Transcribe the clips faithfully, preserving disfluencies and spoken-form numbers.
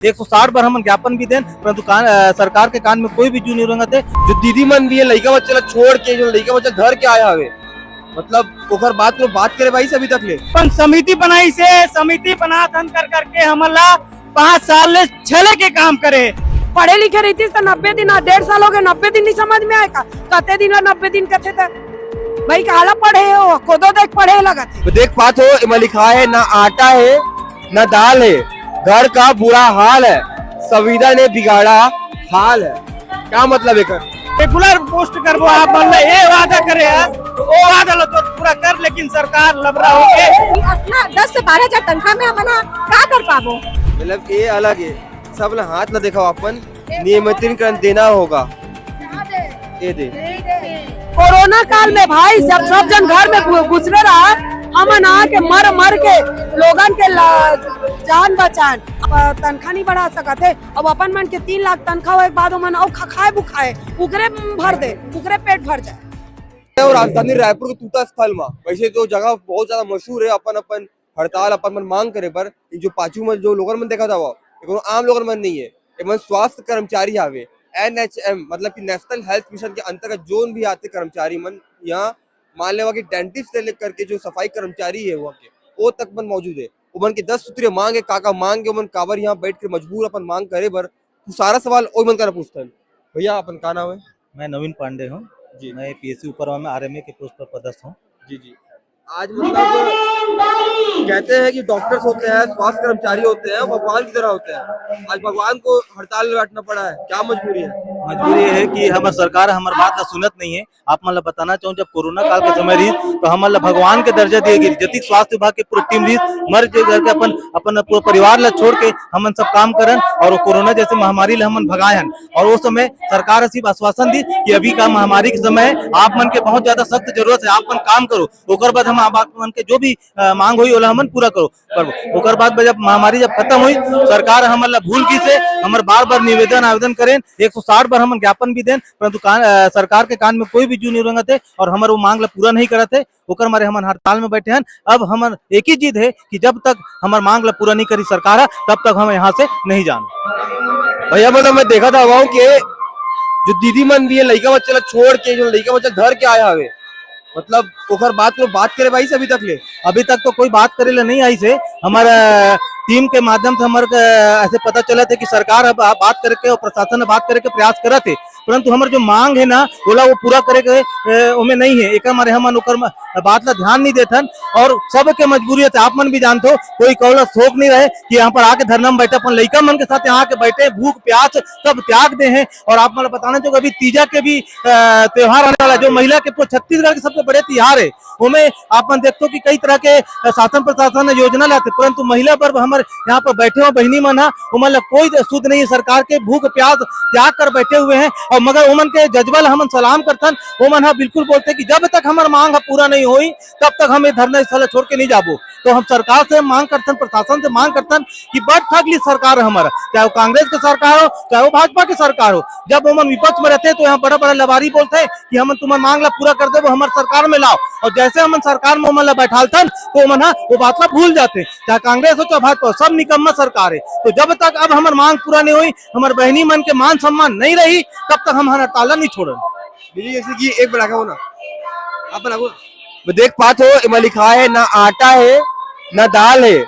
एक सौ साठ बार हमन ज्ञापन भी देन, परंतु कान, अ, सरकार के कान में कोई भी जू नहीं रेंगत हे। जो दीदी मन भी हे, लइका बच्चा ला छोड़ के, जो लइका बच्चा धर के आए हवे, मतलब, ओकर बात को बात करे भाई से अभी तक ले। अपन समिति बनाइस हे, समिति बनाथन कर करके हमन ला पाँच साल ले छले के काम करे। पढ़े लिखे रहितिस त नब्बे दिन, डेढ़ साल हो गए, नब्बे दिन नहीं समझ में आए का? कते दिन ला नब्बे दिन कथे त भाई, काला पढ़े हो, कोदो देख पढ़े लगत हे। तो देख पात हो, एमा लिखा है, ना आटा है, ना दाल है, घर का बुरा हाल है, संविदा ने बिगाड़ा हाल है। क्या मतलब एकर? रेगुलर पोस्ट करबो आप मन ल, ये वादा करे यार, वो वादा ल तो पूरा कर, लेकिन सरकार लबरा होके। अपना दस से बारह हजार तनखा में हमन ह का कर पाबो? मतलब, ये अलग है, सब ल हाथ ल देखाओ, अपन नियमितीकरण देना होगा। ये दे। कोरोना काल में भाई, जब सब जन घर में घु-, घुसरे रहा, हमन आके मर मर के लोगन के ला-, जान बचान। अ, तनखा नहीं बढ़ा सकत हे। अब अपन मन के तीन लाख तनखा होए के बाद ओमन अउ खखाए बुखाए, उकरे भर दे, उकरे पेट भर जाए। और राजधानी रायपुर के तूता स्थल में वैसे तो जगह बहुत ज्यादा मशहूर है, अपन अपन हड़ताल, अपन मन मांग करे बर, जो पाछू में जो लोगन मन देखत हवा, ये कोनो आम लोगन मन नहीं है, ये मन स्वास्थ्य कर्मचारी हवे, एनएचएम, मतलब कि नेशनल हेल्थ मिशन के अंतर्गत जोन भी आते कर्मचारी मन, यहाँ मान लेवा कि डेंटिस्ट से लेकर के जो सफाई कर्मचारी है वहाँ के, वो तक मन मौजूद है। उमन के दस सूत्रीय मांग है, का का मांग है, उमन काबर यहाँ बैठ के मजबूर अपन मांग करे बर, तू सारा सवाल ओई मन करा पूछतन। भैया, अपन का नाम है? मैं नवीन पांडे हूँ। जी। मैं पीएससी उपरवा में आरएमए के पोस्ट पर पदस्थ हूँ। जी, जी। आज मतलब कहते हैं कि डॉक्टर्स होते हैं, स्वास्थ्य कर्मचारी होते हैं, भगवान की तरह होते हैं। आज भगवान को हड़ताल में बैठना पड़ा है, क्या मजबूरी है? मजबूरी ये है कि हमर सरकार हमर बात ला सुनत नहीं है। आप मन ला बताना चाहूँ, जब कोरोना काल के समय रही तो हमन ला भगवान के दर्जा दिए गए, जतिक स्वास्थ्य विभाग के पूरा टीम रही, मर जे करके अपन, अपन पूरा परिवार ला छोड़ के हमन सब काम करन और वो कोरोना जैसे महामारी ला हमन भगाए हन। और वो समय सरकार सिर्फ आश्वासन दी कि अभी का महामारी के समय है, आप मन के बहुत ज्यादा सख्त जरूरत है, आप मन काम करो, ओकर बाद हम आप मन के जो भी, अ, मांग होई, ओला हमन पूरा करो, करबो। ओकर बाद जब महामारी जब खत्म होई, सरकार हमन ला भूल गई से हमर बार बार निवेदन आवेदन करेन, एक सौ साठ बार हमन ज्ञापन भी देन, परंतु कान, अ, सरकार के कान में कोई भी जू नहीं रेंगत हे और हमर वो मांग ला पूरा नहीं करत हे। ओकर मारे हमन हड़ताल में बैठे हन। अब हमर एक ही जिद है कि जब तक हमर मांग ला पूरा नहीं करी सरकार ह, तब तक हम यहाँ से नहीं जान। भैया, मतलब, मैं देखा था वहाँ के जो दीदी मन भी है, लइका बच्चा ला छोड़ के, जो लइका बच्चा धर के आए हवे, मतलब, ओकर बात को बात करे भाई से अभी तक ले। अभी तक तो कोई बात करे ला नहीं आई से। हमर, अ, टीम के माध्यम से हमर, अ, ऐसे पता चलत हे कि सरकार अब, अब बात करके और प्रशासन से बात करे के प्रयास करत हे, परंतु हमर जो मांग है ना, ओला वो पूरा करे के, अ, ओमे नहीं है। एकर मारे हमन ओकर म-, बात ला ध्यान नहीं देथन और सबके मजबूरी है, आप मन भी जानथो, कोई कौला शौक नहीं रहे कि यहाँ पर आके धरना में बैठे, अपन लइका मन के साथ यहाँ आके बैठे, भूख प्यास सब त्याग दे हैं। और आप मन ला बताना चाहूँ, अभी तीजा के भी, अ, त्योहार आने वाला है, जो महिला के पूरे छत्तीसगढ़ के सबसे बड़े त्योहार है, ओमे आप मन देखथो कि कई तरह के, अ, शासन प्रशासन योजना लाथे, परंतु महिला वर्ग हमर यहाँ पर बैठे हो बहिनी मन ह, ओमन ला कोई सुध नहीं है, सरकार के भूख प्यास त्याग कर बैठे हुए हैं। और मगर ओमन के जज्बा ला हमन सलाम करथन। ओमन ह बिल्कुल बोलथे कि जब तक हमर मांग ह पूरा नहीं होई, तब तक हम ये धरना स्थल छोड़ के नहीं जाबो। तो हम सरकार से मांग करथन, प्रशासन से मांग करथन कि बड़ ठग ली सरकार हमर, चाहे वो कांग्रेस के सरकार हो, चाहे वो भाजपा के सरकार हो। जब ओमन विपक्ष में रहते तो यहाँ बड़ा बड़ा लबारी बोलते कि हमन तुम्हार मांग ला पूरा कर देबो, हमर सरकार में लाओ, और जैसे हमन सरकार में ओमन ला बैठालथन तो ओमन ह वो बात ला भूल जाते, चाहे कांग्रेस हो चाहे भाजपा हो, सब निकम्मा सरकार है। तो जब तक अब हमर मांग पूरा नहीं होई, हमर बहिनी मन के मान सम्मान नहीं रही, तब तक हम हड़ताल ला नहीं छोड़न। दीदी, जैसे कि एक बार आगे हो ना, आप आगे हो। मैं देख पात हो, एमा लिखा है, ना आटा है, ना दाल है,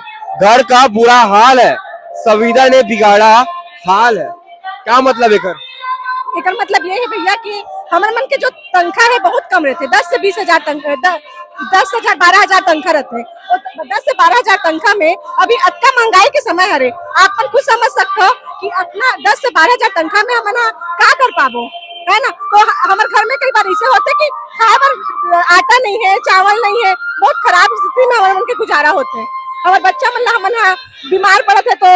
घर का बुरा हाल है, संविदा ने बिगाड़ा हाल है। क्या मतलब एकर? एकर मतलब ये है भैया कि हमर मन के जो तनखा है बहुत कम रहते, दस से बीस हजार तन-, द-, दस हजार, बारह हजार तनखा रहते। और दस से बारह हजार तनखा में अभी अतका महंगाई के समय हरे, आप मन खुद समझ सकते हो कि अपना दस से बारह हजार तनखा में हमन ह का कर पाबो, है ना? तो ह-, हमर घर में कई बार ऐसे होते कि खाए बर आटा नहीं है, चावल नहीं है, बहुत खराब स्थिति में हमर मन के गुजारा होते। हमर बच्चा मन ला हमन ह बीमार पड़त है तो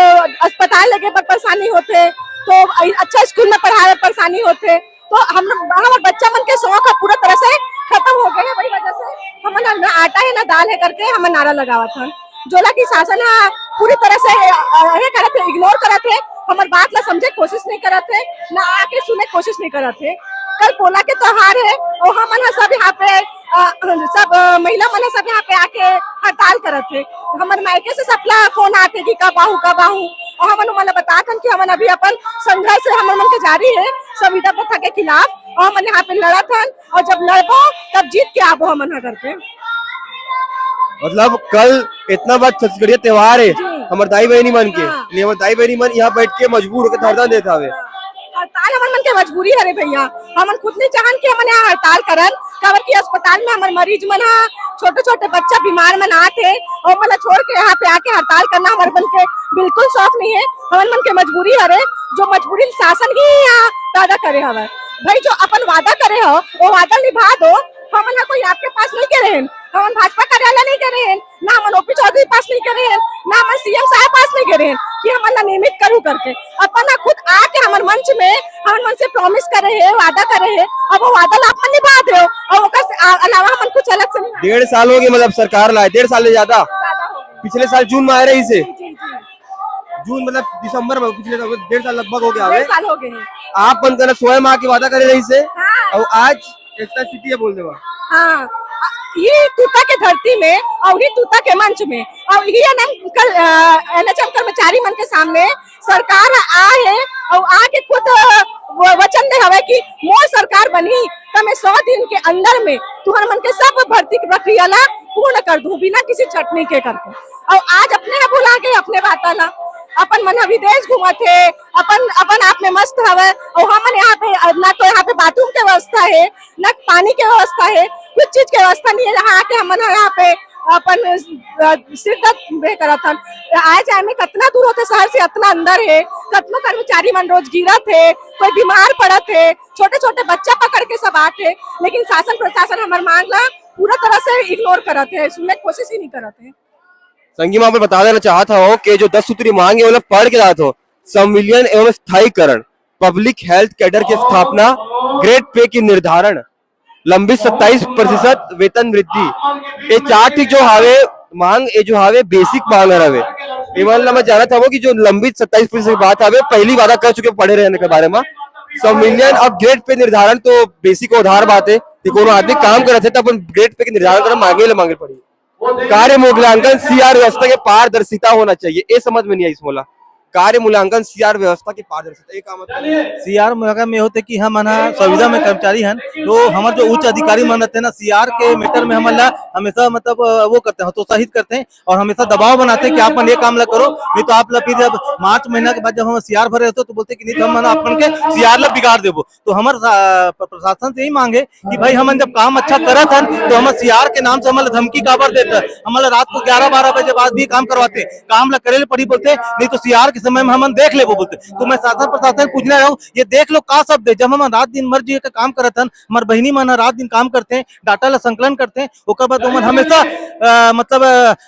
अस्पताल लेके बर परेशानी होते, तो अ-, अच्छा स्कूल में पढ़ाए बर परेशानी होते। तो हम, हमर बच्चा मन के शौक ह पूरा तरह से खत्म हो गए है। वही वजह से हमन ह ना आटा है ना दाल है करके हमन नारा लगावत हन। जोला की शासन ह पूरी तरह से, अ, ये करत है, इग्नोर करत है, हमर बात ला समझे कोशिश नहीं करत है, ना आके सुने कोशिश नहीं करत है। कल पोला के त्योहार है और हमन ह सब यहाँ पे, अ, सब, अ, महिला मन ह सब यहाँ पे आके हड़ताल करत है। हमर मायके से सबला फोन आते कि कब आहू, कब आहू। और हमन ओमन ला बतात हन कि हमन अभी अपन संघर्ष हमन मन के जारी है संविदा प्रथा के खिलाफ, और हमन यहाँ पे लड़त हन, और जब लड़बो तब जीत के आबो हमन ह करके। मतलब कल इतना बड़ा छत्तीसगढ़िया त्योहार है जी। हमर दाई बहिनी मन के हाँ। लिए, हमर दाई बहिनी मन यहाँ बैठ के मजबूर होकर धरना देत हवे। हड़ताल हमन मन के मजबूरी हरे भैया, हमन खुद नहीं चाहन कि हमन यहाँ हड़ताल करन, काबर कि अस्पताल में हमर मरीज मन ह, छोटे-छोटे बच्चा बीमार मन आत हे, और ओमन ला छोड़ के यहाँ पे आके हड़ताल करना हमर मन के बिल्कुल शौक नहीं है। हमन मन के मजबूरी हरे, जो मजबूरी शासन ही यहाँ पैदा करे हवय। भाई, जो अपन वादा करे हो, वो वादा निभा दो। हमन ह कोई आपके पास नहीं करे हन, हमन भाजपा कार्यालय नहीं करे हन, ना हमन ओपी चौधरी पास नहीं करे हन, ना हमन सीएम साहब पास नहीं करे हन कि हमन ला नियमित करू करके। अपन ह खुद आके हमर मंच में हमन मन से प्रॉमिस करे हे, वादा करे हे, अब वो वादा ला अपन निभा दे हो, और ओकर से आ-, अलावा हमन कुछ अलग से नहीं डेढ़ साल हो गए, मतलब सरकार लाए डेढ़ साल ले ज्यादा। ज्यादा हो गए। पिछले साल जून में आए रही से। जी, जी, जी। जून मतलब दिसंबर में, पिछले साल, डेढ़ साल लगभग हो गया डेढ़ है। साल हो गए हैं। आप मन करा स्वयं आके वादा करे रही से। हाँ। और आज ऐसा स्थिति है बोल देवा। हाँ, ये तूता के धरती में और ये तूता के मंच में और ये एनएचएम कर्मचारी मन के सामने सरकार आए है और आके खुद वो वचन दे हवे कि मोर सरकार बनही त मैं सौ दिन के अंदर में तुहर मन के सब भर्ती की प्रक्रिया ला पूर्ण कर दूं बिना किसी छटनी के करके। और आज अपने आप बुला के अपने बात ला अपन मन ह विदेश घूमत हे, अपन अपन आप में मस्त हवे और हमन यहाँ पे ना तो यहाँ पे बाथरूम के व्यवस्था है, ना पानी के व्यवस्था है, कुछ चीज के व्यवस्था नहीं है। यहाँ आके हमन ह यहाँ पे अपन अ, सिर दर्द बे करत हन। आए जाए में कितना दूर होते शहर से, इतना अंदर है, कितनो कर्मचारी मन रोज गिरत है, कोई बीमार पड़त है, छोटे छोटे बच्चा पकड़ के सब आत है, लेकिन शासन प्रशासन हमार मांग ला पूरा तरह से इग्नोर करत है, सुनने की कोशिश ही नहीं करत है। संगी, मैं आप बता देना चाहत हूँ कि जो दस सूत्री मांग है, वो लोग पढ़ के जात हो, संविलियन एवं स्थायीकरण, पब्लिक हेल्थ कैडर की स्थापना, ग्रेड पे की निर्धारण, लंबित सत्ताईस प्रतिशत वेतन वृद्धि, ये चार ठी जो हावे मांग, ये जो हावे बेसिक मांग हर हवे। एमन ला मैं जानत हवो कि जो लंबित सत्ताईस प्रतिशत की बात हवे, पहली वादा कर चुके पढ़े रहने के बारे में। संविलियन और ग्रेड पे निर्धारण तो बेसिक आधार बात है कि कोनो आदमी काम करत है तो अपन ग्रेड पे के निर्धारण करना मांगे ले मांगे पड़ी। कार्य मूल्यांकन सीआर व्यवस्था के पारदर्शिता होना चाहिए, ये समझ में नहीं आई इस मोला। कार्य मूल्यांकन सीआर व्यवस्था के पारदर्शिता, ये का मतलब? सीआर मूल्यांकन में होते कि हम ना संविदा में कर्मचारी हन, तो हमर जो उच्च अधिकारी मन रहते ना, सीआर के मैटर में हमन ला हमेशा मतलब अ, वो करते हैं, हतोत्साहित करते हैं और हमेशा दबाव बनाते हैं कि आप मन ये काम ला करो, नहीं तो आप ला फिर जब मार्च महीना के बाद जब हम सीआर भरे रहते तो बोलते कि नहीं तो हम ना अपन के सीआर ला बिगाड़ देबो। तो हमर सा- प- प्रशासन से यही मांग है कि भाई हमन जब काम अच्छा करत हन तो हमर सीआर के नाम से हमन ला धमकी काबर देत है, हमन ला रात को ग्यारह बारह बजे बाद भी काम करवाते, काम ला करे ले पड़ी बोलते, नहीं तो सीआर के समय में हमन देख लेबो बोलते। तो मैं शासन प्रशासन पूछना रहूं, ये देख लो का शब्द है, जब हमन रात दिन मर्जी के काम करत हन, हमर बहिनी मन ह रात दिन काम करते हैं, डाटा ला संकलन करते हैं, ओकर बाद ओमन हमेशा अ, मतलब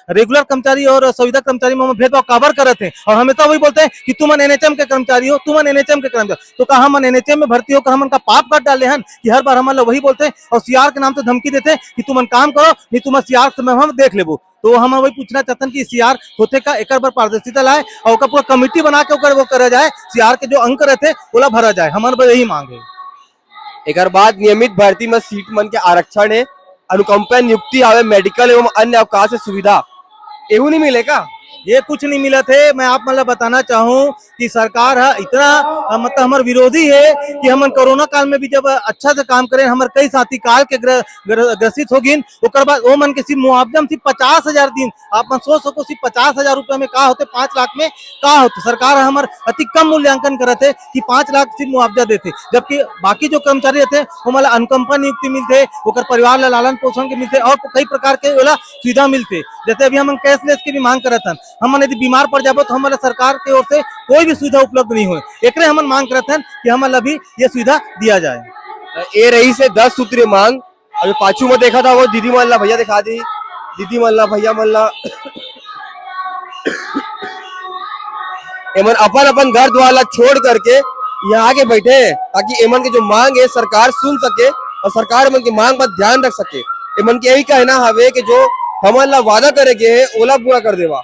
रेगुलर कर्मचारी और संविदा कर्मचारी में भेदभाव काबर करत हैं और हमेशा वही बोलते हैं कि तुमन एनएचएम के कर्मचारी हो, तुमन एनएचएम के कर्मचारी। तो का हमन एनएचएम में भर्ती होकर हमन का पाप कर डाले हन कि हर बार हमन ला वही बोलते हैं और सीआर के नाम से धमकी देते हैं कि तुमन काम करो, नहीं तुमन सीआर से हम देख लेबो। तो हम वही पूछना चाहतन कि सीआर होथे का, एकर बर पारदर्शिता लाए और ओकर पूरा कमेटी बना के ओकर वो करा जाए, सीआर के जो अंक रहते ओला भरा जाए, हमर बर यही मांग है। एकर बाद नियमित भर्ती में सीट मन के आरक्षण है, अनुकंपा नियुक्ति आवे, मेडिकल एवं अन्य अवकाश सुविधा, एहू नहीं मिले का? ये कुछ नहीं मिलत है। मैं आप मन ला बताना चाहूँ कि सरकार ह इतना अ, मतलब हमर विरोधी है कि हमन कोरोना काल में भी जब अच्छा से काम करें, हमर कई साथी काल के ग्र, ग्र, ग्रसित हो गिन, ओकर बाद ओ मन के सिर्फ मुआवजा में सिर्फ पचास हजार दिन, आप मन सोच सको सिर्फ पचास हजार रुपया में का होते, पाँच लाख में का होते। सरकार ह हमर अति कम मूल्यांकन करत है कि पाँच लाख सिर्फ मुआवजा देते, जबकि बाकी जो कर्मचारी रहते हैं ओमन ला अनुकंपा नियुक्ति मिलते, ओकर परिवार ला लालन पोषण के मिलते और कई प्रकार के ओला सुविधा मिलते। जैसे अभी हमन कैशलेस के भी मांग करत हन, हमन यदि बीमार पड़ जाबो तो हमन ला सरकार के ओर से कोई भी सुविधा उपलब्ध नहीं होए। एकरे हमन मांग करत हन कि हमन ला भी ये सुविधा दिया जाए। ये रही से दस सूत्रीय मांग। अभी पाछू में देखा था वो दीदी मन ला, भैया दिखा दी, दीदी मन ला, भैया मन ला, एमन अपन अपन घर द्वार ला छोड़ करके यहाँ आके बैठे हैं, ताकि एमन के जो मांग है सरकार सुन सके और सरकार एमन के मांग पर ध्यान रख सके। एमन के यही कहना हवे कि जो हमन ला वादा करे गए हैं, ओला पूरा कर देवा।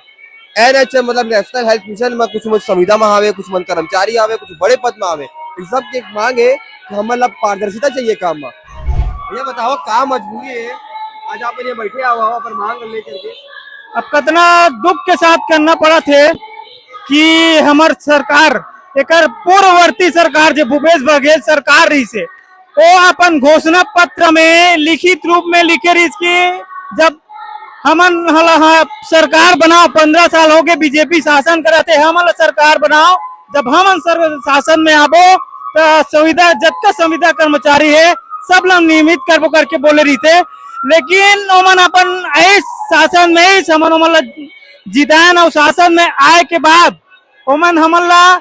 एनएचएम मतलब नेशनल हेल्थ मिशन में कुछ मन संविदा में आवे, कुछ मन कर्मचारी आवे, कुछ बड़े पद में आवे। इन सब की एक मांग है कि हमन ला पारदर्शिता चाहिए काम में। भैया बताओ, का मजबूरी है आज आप ये बैठे आओ, आओ पर मांग लेकर के? अब कितना दुख के साथ करना पड़ा थे, कि हमर सरकार, एकर पूर्ववर्ती सरकार, जो भूपेश बघेल सरकार रहिस हे, वो अपन घोषणा पत्र में लिखित रूप में लिखे रहिस कि जब हमन हला, हाँ, सरकार बनाओ, पंद्रह साल हो गए बीजेपी शासन करत हे, हमन ला सरकार बनाओ, जब हमन सर्व शासन में आबो, त संविदा, जतका संविदा कर्मचारी हे, सब ला नियमित करबो करके बोले रहिथे। लेकिन ओमन अपन ऐस शासन में ही हमन ओमन ला जितायन, अउ शासन में आए के बाद ओमन हमन ला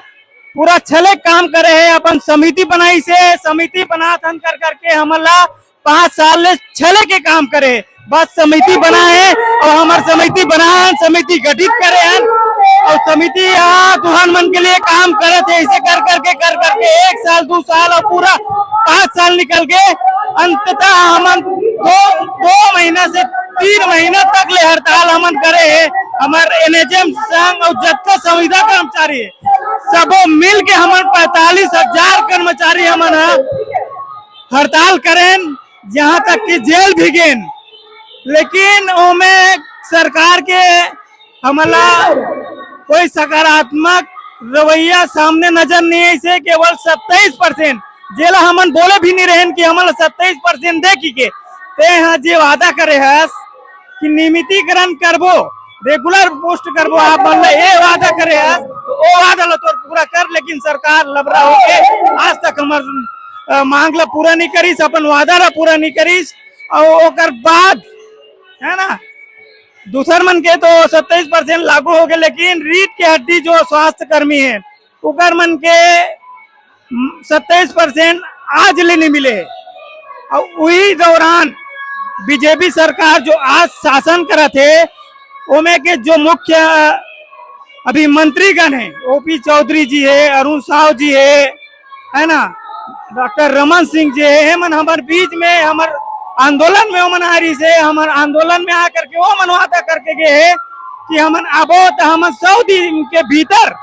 पूरा छले काम करे हे, अपन समिति बनाइस हे, समिति बनात हन कर करके हमन ला पाँच साल ले छले के काम करे हे। बस समिति बना हे अउ हमर समिति बना हन, समिति गठित करे हन अउ समिति ह तुहन मन के लिए काम करत हे। ऐसे कर करके, कर करके एक साल, दो साल अउ पूरा पाँच साल निकल के अंततः हमन दो, दो महीना से तीन महीना तक ले हड़ताल हमन करे हे। हमर एनएचएम संघ अउ जतका संविदा कर्मचारी हे, सबो मिल के हमन पैंतालीस हजार कर्मचारी हमन ह हड़ताल करेन, जहाँ तक कि जेल भी गेन, लेकिन ओमे सरकार के हमला कोई सकारात्मक रवैया सामने नजर नहीं आइस हे। केवल सत्ताईस परसेंट, जेला हमन बोले भी नहीं रहेन कि हमला सत्ताईस परसेंट दे कि के, ते ह जे वादा करे हस कि नियमितीकरण करबो, रेगुलर पोस्ट करबो, आप मन ल ये वादा करे हस, ओ वादा ल तोर पूरा कर, लेकिन सरकार लबरा होके आज तक हमर, अ, मांग ल पूरा नहीं करिस, अपन वादा ल पूरा नहीं करिस। अउ ओकर बाद, है ना, दूसर मन के तो सत्ताईस परसेंट लागू हो गए, लेकिन रीढ़ के हड्डी जो स्वास्थ्य कर्मी है, ओकर मन के सत्ताईस परसेंट आज ले नहीं मिले हे। अउ उही दौरान बीजेपी सरकार जो आज शासन करत हे, ओमे के जो मुख्य अभी मंत्रीगण हे, ओपी चौधरी जी हे, अरुण साव जी हे, है ना, डॉक्टर रमन सिंह जी हे, हे मन हमर बीच में, हमर आंदोलन में ओमन आ रहिस हे, हमर आंदोलन में आ करके ओ मन वादा करके गए हे कि हमन आबो त हमन सौ दिन के भीतर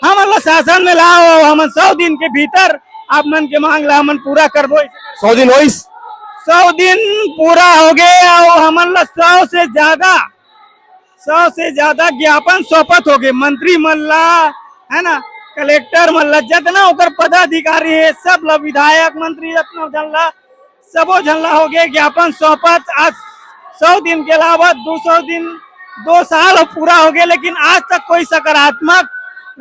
हमन ला शासन में लाओ, हमन सौ दिन के भीतर आप मन के मांग ला हमन पूरा करबो। सौ दिन होइस? सौ दिन पूरा हो गए अउ हमन ला सौ से ज्यादा, सौ से ज्यादा ज्ञापन सौंपत हो गए मंत्री मन ला, है ना, कलेक्टर मन ला, जितना ओकर पदाधिकारी है, सब ला, विधायक मंत्री, जितना झन ला, सबो झन ला हो गए ज्ञापन सौंपत। आज सौ दिन के अलावा दो सौ दिन, दो साल पूरा हो गए, लेकिन आज तक कोई सकारात्मक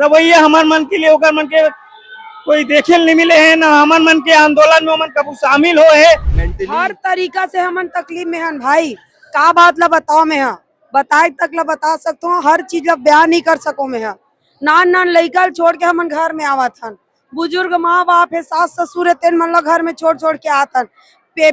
रवैया हमर मन के लिए, ओकर मन के कोई देखे ल नहीं मिले है, ना हमर मन के आंदोलन में ओमन कभू शामिल हो है। हर तरीका से हमन तकलीफ में हन भाई। का बात ला बताओ मैं हा, बताए तक ला बता सकत हूँ, हर चीज ला बयान नहीं कर सको मैं हा। नान नान लइका ल छोड़ के हमन घर में आवत हन, बुजुर्ग माँ बाप है, सास ससुर है, तेन मन ला घर में छोड़ छोड़ के आत हन। पे,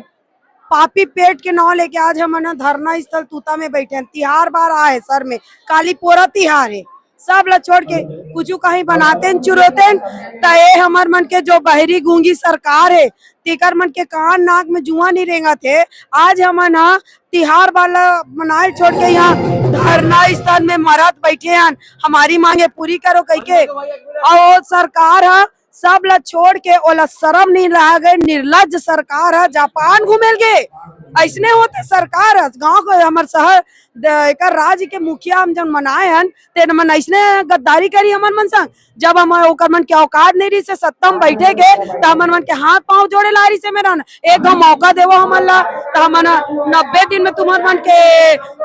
पापी पेट के नाव लेके आज हमन ह धरना स्थल तूता में बैठे हन। तिहार बार आए सर में, काली पोरा तिहार है, सब ला छोड़ के कुछ कहीं बनातेन चुरोतेन, त ए हमर मन के जो बहरी गूंगी सरकार है, तेकर मन के कान नाक में जुआ नहीं रेंगत है। आज हमन ह तिहार वाला मनाए छोड़ के यहाँ धरना स्थल में मरत बैठे हन, हमारी मांगे पूरी करो कह के। और सरकार ह सब ला छोड़ के ओला शर्म नहीं रह गए, निर्लज सरकार ह, जापान घूमेल गे। ऐसने होते सरकार ह, गांव को हमर शहर द-, एकर राज्य के मुखिया हम जन मनाए हन, तेन मन ऐसने गद्दारी करी हमर मन संग। जब हम ओकर मन के औकात नहीं रही से सत्ता में बैठे गे, त हमर मन के हाथ पांव जोड़े ला रही से मेरा न, एक दो मौका देवो हमन ला, त हमन नब्बे दिन में तुम्हर मन के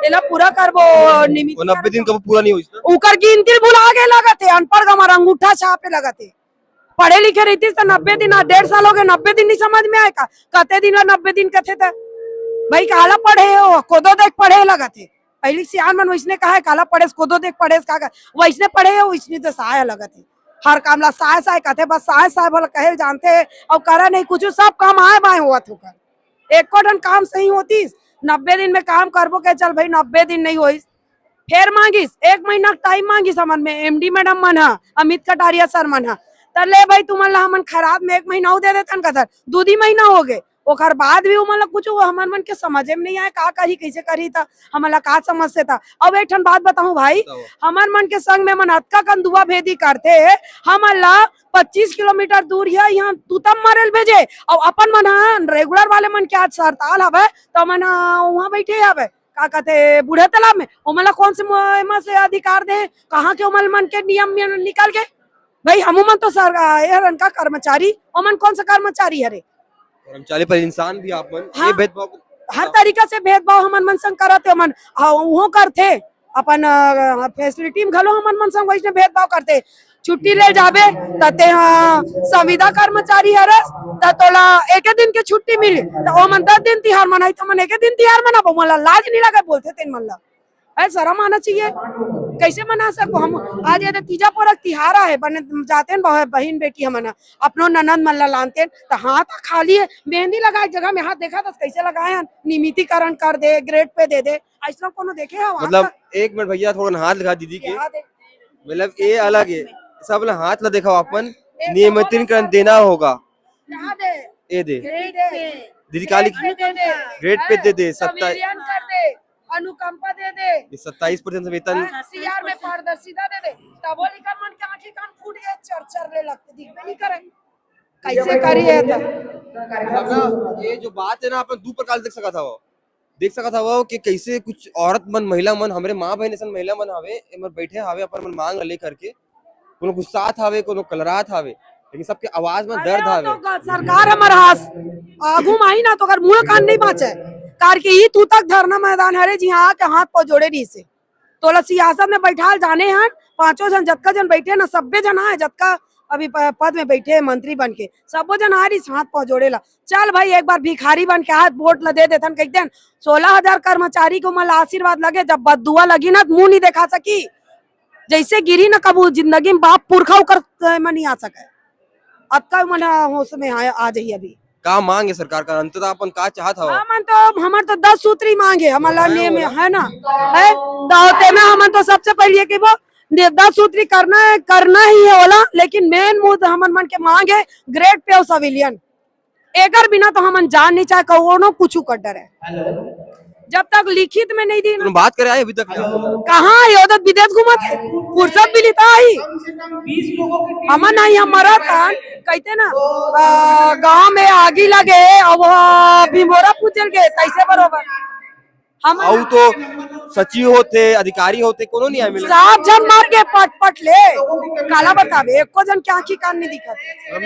एला पूरा करबो निमित। वो नब्बे दिन कब पूरा नहीं होइस ना? उकर गिनती भुला गे लगत है, अनपढ़ गंवार अंगूठा छापे लगत है। पढ़े लिखे रहितिस त नब्बे दिन, आज डेढ़ साल हो गए, नब्बे दिन नहीं समझ में आए का? कते दिन ला नब्बे दिन कथे त भाई काला पढ़े हो, कोदो देख पढ़े लगत है। पहली सियान मन वैसने कहा है, काला पढ़ेस, कोदो देख पढ़ेस, का कहा? वैसने पढ़े हो, वैसने तो साय लगत है। हर काम ला साय साय कथे, बस साय साय भला कहे जानते हैं, और करा नहीं कुछ, सब काम आए बाय होवत होकर। एको ठन काम सही होतिस, नब्बे दिन में काम करबो के, चल भाई नब्बे दिन नहीं होइस, फेर मांगिस, एक महीना टाइम मांगिस हमन में, एमडी मैडम मन ह, अमित कटारिया सर मन ह, त ले भाई तुमन ला हमन खराब में एक महीना अउ दे देतन कथन, दू दी महीना हो गए, ओकर बाद भी उमन ला कुछ हमन मन के समझे में नहीं आए, का करही, कैसे करही, त हमन ला का समझ से था। अब एक ठन बात बताऊं भाई, बताओ। हमन मन के संग में मन अतका कन दुआ भेदी करते, हमन ला पच्चीस किलोमीटर दूर है, यहाँ तूतम मारे ल भेजे, और अपन मन ह रेगुलर वाले मन के आज हड़ताल हवे, तो मन ह वहाँ बैठे हवे, का कहते, बूढ़े तालाब में, ओमन ला कौन से म-, एमा से अधिकार दे, कहाँ के ओमन मन के नियम में निकल गए? भाई, हमू मन तो सर, आ, ये हरन का कर्मचारी, ओमन कौन सा कर्मचारी हरे? कर्मचारी पर इंसान भी आप मन, हाँ। ये भेदभाव हर तरीका से भेदभाव हमन मन संग करत हे, ओमन, हाँ, उहो करथे, अपन, अ, फैसिलिटी में घलो हमन मन संग वैसने भेदभाव करथे। छुट्टी ले जाबे, त ते ह संविदा कर्मचारी हरस, त तोला एके दिन के छुट्टी मिली, त ओमन दस दिन तिहार मनाही, त हमन एके दिन तिहार मनाबो, मोला लाज नहीं लगे बोलथे तेन मन ला। अरे, शर्म आना चाहिए। कैसे मना सको हम? आज ये तीजा पोरक तिहार आहे, बने जाते हैं बह-, बहिन बेटी हमन ह, अपनो ननद मन ला लानते हैं, त हाथ खाली है, मेहंदी लगाए जगह में हाथ देखा था, कैसे लगाए हैं, निमितीकरण कर दे, ग्रेड पे दे दे, ऐसा कोनो देखे हो? मतलब, एक मिनट भैया, थोड़ा हाथ लगा दीदी के। मतलब, ये अलग है, सब ला हाथ ला देखा अपन, नियमितीकरण देना होगा। ये दे। दीदी काली ग्रेड पे दे दे, सत्ता- अनुकंपा दे दे। ये सत्ताईस परसेंट से वेतन। हाँ, सीआर में पारदर्शिता दे दे। तबो लिखा मन के आंखी कान फूट गए, चर चर ले लगते, दिखबे नहीं करे। कैसे करी है तो? मतलब ना, ये जो बात है ना, अपन दू प्रकार से देख सकत हव। देख सकत हव कि कैसे कुछ औरत मन, महिला मन, हमरे माँ बहन असन महिला मन हवे, एमन बैठे हवे अपन मन मांग ले करके। कोनो गुस्सात हवे, कोनो कलरात हवे, लेकिन सबके आवाज में दर्द हवे। तो सरकार हमर हाथ आगू में आई ना, तो अगर मुंह कान नहीं बांचे, कार के ई तू तक धरना मैदान हरे, जी हाँ, के हाथ पाँव जोड़े रही से। तोला सियासत में बैठाल जाने हन, पांचों जन, जतका जन बैठे ना, सब्बे जन आए, जतका अभी प-, पद में बैठे हैं मंत्री बन के, सब्बो जन आ रही हाथ पाँव जोड़े ला। चल भाई, एक बार भिखारी बन के हाथ वोट ला दे देथन, कह देन, सोलह हजार कर्मचारी को मन ला आशीर्वाद लगे, जब बददुआ लगी ना, तो मुंह नहीं दिखा सकी। जैसे गिरी ना, कबू जिंदगी में बाप पुरखा ओकर मन नहीं आ सके। अतका मन होश में आ, आ जाइए अभी। का मांग है सरकार का? अंततः अपन का चाहत हवा? हमन तो, हमर तो दस सूत्री मांग है, हमर ला नियम है, है ना? है? तो तेमे हमन तो सबसे पहले ये कि वो दस सूत्री करना है, करना ही है ओला, लेकिन मेन मुद्दा हमन मन के मांग है ग्रेड पे और सिविलियन। एकर बिना तो हमन जान नहीं चाहे, कोनो कुछ कर डरे। जब तक लिखित में नहीं दी ना। तुम बात करे आए अभी तक? कहाँ है? उधर विदेश घूमत है, फुर्सत भी लेता ही। हमन नहीं, हम मरत हन, कहते ना, आ, गांव में आगी लगे, अब वह भिंभोरा पूजल गए, तैसे बरोबर। हम अउ तो सचिव होथे, अधिकारी होथे, कोनो नहीं आए मिले। सात जन मर गए पट पट ले, काला बतावे, एको जन के आंखी कान नहीं दिखत।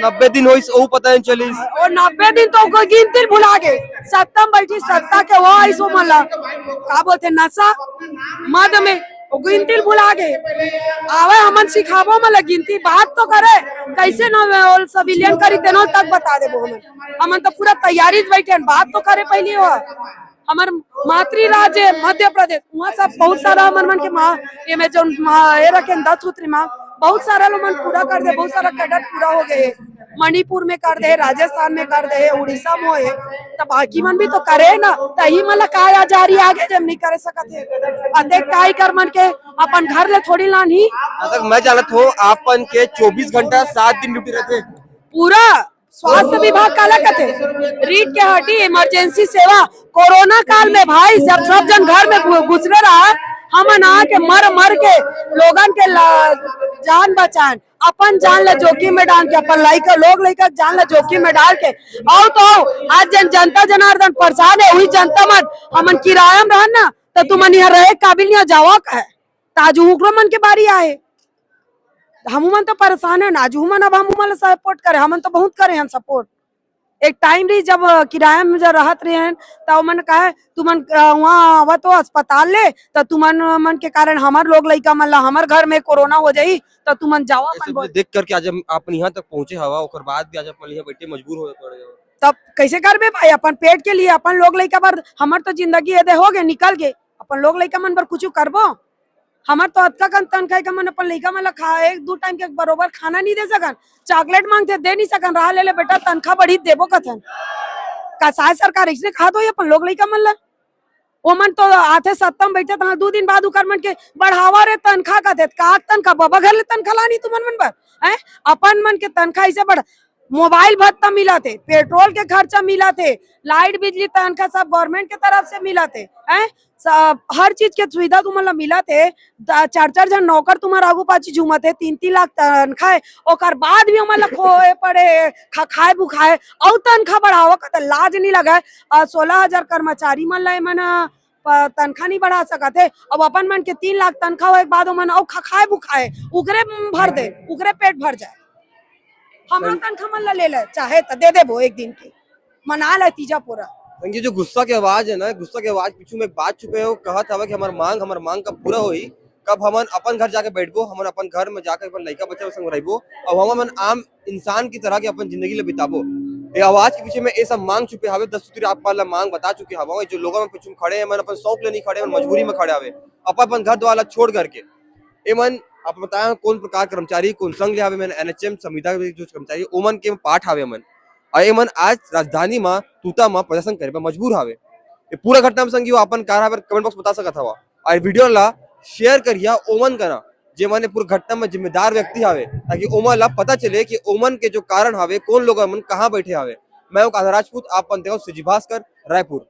नब्बे दिन होइस, ओ पता नहीं चलिस। और नब्बे दिन तो ओकर गिनती भुला गए। सत्ता में बैठी, सत्ता के वो आइस, वो मला का बोलते, नशा मद में वो गिनती भुला गए। आवे हमन सिखाबो मला गिनती, बात तो करे, कैसे ना वो सिविलियन करी तेनो तक बता देबो हमन। हमन तो पूरा तैयारी से बैठे हैं, बात तो करे पहले वो। हमर मातृ राज्य मध्य प्रदेश, वहाँ सब बहुत सारा हमर मन के माँ, ये में जो माँ, ये रखे दस सूत्री माँ, बहुत सारा लोग मन पूरा कर दे, बहुत सारा कैडेट पूरा हो गए। मणिपुर में कर दे, राजस्थान में कर दे, उड़ीसा में होए, तब बाकी मन भी तो करे ना, तही मन ला काय आजारी आगे जब नहीं करे सकत है। अतेक काय कर मन के अपन घर ले थोड़ी लानही। जहाँ तक मैं जानत हूँ, आपन के चौबीस घंटा सात दिन ड्यूटी रहते। पूरा स्वास्थ्य विभाग काला कथे, रीढ़ के हड्डी, इमरजेंसी सेवा। कोरोना काल में भाई, जब सब जन घर में घु-, घुसरे रहा, हमन आके मर मर के लोगन के ला-, जान बचाएन, अपन जान ला जोखिम में डाल के, अपन लइका, लोग लइका के जान ला जोखिम में डाल के। अउ तो अउ, आज जन, जनता जनार्दन परेशान है, वही जनता मन, हमन किराया में रहन ना, तो तुमन यहाँ रहे काबिल नहीं, जावा का है, तो आज उकरो मन के बारी आए। हमू मन तो परेशान है ना, आज हमन, अब हमू मन सपोर्ट करे, हमन तो बहुत करे हैं सपोर्ट। एक टाइम रही जब, अ, किराया में जब रहत रहे हैं, त ओमन कहे, "तुमन, अ, वहाँ आवत हो अस्पताल ले, त तुमन मन के कारण हमर लोग लइका मन ला, हमर घर में कोरोना हो जाही, त तुमन जावा ये अपन सब बोल।" देख करके आज हम, आप यहाँ तक पहुँचे हवा, ओकर बाद भी आज अपन यहाँ बैठे मजबूर हो पड़े हो। तब कैसे करबे भाई, अपन पेट के लिए, अपन लोग लइका बर, हमर तो जिंदगी एदे हो गए, निकल गए, अपन लोग लइका मन बर कुछ करबो? हमर तो अतका कन तनखा है कि हमन अपन लइका मन ला खा, एक दू टाइम के बरोबर खाना नहीं दे सकन। चॉकलेट मांगथे, दे नहीं सकन। रहा ले ले बेटा, तनखा बढ़ी देबो कथन। का साय सरकार इसने कहा तो ये अपन लोग लइका मन ला? ओमन तो आथे सत्ता में बैठे, तहाँ दू दिन बाद उकर मन के बढ़ावा रे तनखा कथे। का तनखा? बाबा घर ले तनखा लानी तुमन मन बर? हैं? अपन मन के तनखा इसे बढ़, मोबाइल भत्ता मिलत हे, पेट्रोल के खर्चा मिलत हे, लाइट बिजली तनखा सब गवर्नमेंट के तरफ से मिलत हे, हैं? सब, हर चीज के सुविधा तुमन ला मिलत हे। द-, चार चार झन नौकर तुम्हार आगू पाछी झूमत हे, तीन तीन लाख तनखा हे, ओकर बाद भी ओमन ला खोए पड़े हे, खा-, खाए बुखाए, अउ तनखा बढ़ावा का त लाज नहीं लगा हे। अ, सोलह हजार कर्मचारी मन ला एमन, अ, प-, तनखा नहीं बढ़ा सकत हे। अब अपन मन के तीन लाख तनखा होए के बाद ओमन अउ खा-, खाए भुखाए, उकरे भर दे, उकरे पेट भर जाए। हमरो तनखा मन ला ले ले, चाहे त दे देबो एक दिन के, मना ले तीजा पूरा। संगी, जो गुस्सा के आवाज है ना, गुस्सा के आवाज पीछू में एक बात छुपे हो, कहत हवे कि हमर मांग, हमर मांग कब पूरा होई, कब हमन अपन घर जाके बैठबो, हमन अपन घर में जाके अपन लइका बच्चा संग रहिबो, अब हमन आम इंसान की तरह के अपन जिंदगी ले बिताबो। ये आवाज के पीछे में ये सब मांग छुपे हवे। दस सूत्री आप ला मांग बता चुके हवा, जो लोगों में पीछू में खड़े हैं, मन अपन शौक ले नहीं खड़े, मन मजबूरी में खड़े हवे, अपन अपन घर द्वार ला छोड़ करके। एमन आप बताया कौन प्रकार कर्मचारी, कौन संघ ले हवे, मन एनएचएम संविदा के जो कर्मचारी, ओमन के पाठ हवे मन, और एमन आज राजधानी मा तूता मा प्रदर्शन करे बर मजबूर हवे। ये पूरा घटना में संगी हो अपन कार हवे, कमेंट बॉक्स बता सकत हवा, और वीडियो ला शेयर करिया ओमन करा, जे मन ये पूरा घटना में जिम्मेदार व्यक्ति हवे, ताकि ओमन ला पता चले कि ओमन के जो कारण हवे, कौन लोग मन कहाँ बैठे हवे। मैं हूँ कान्हा राजपूत, आप मन देखो सीजी भास्कर, रायपुर।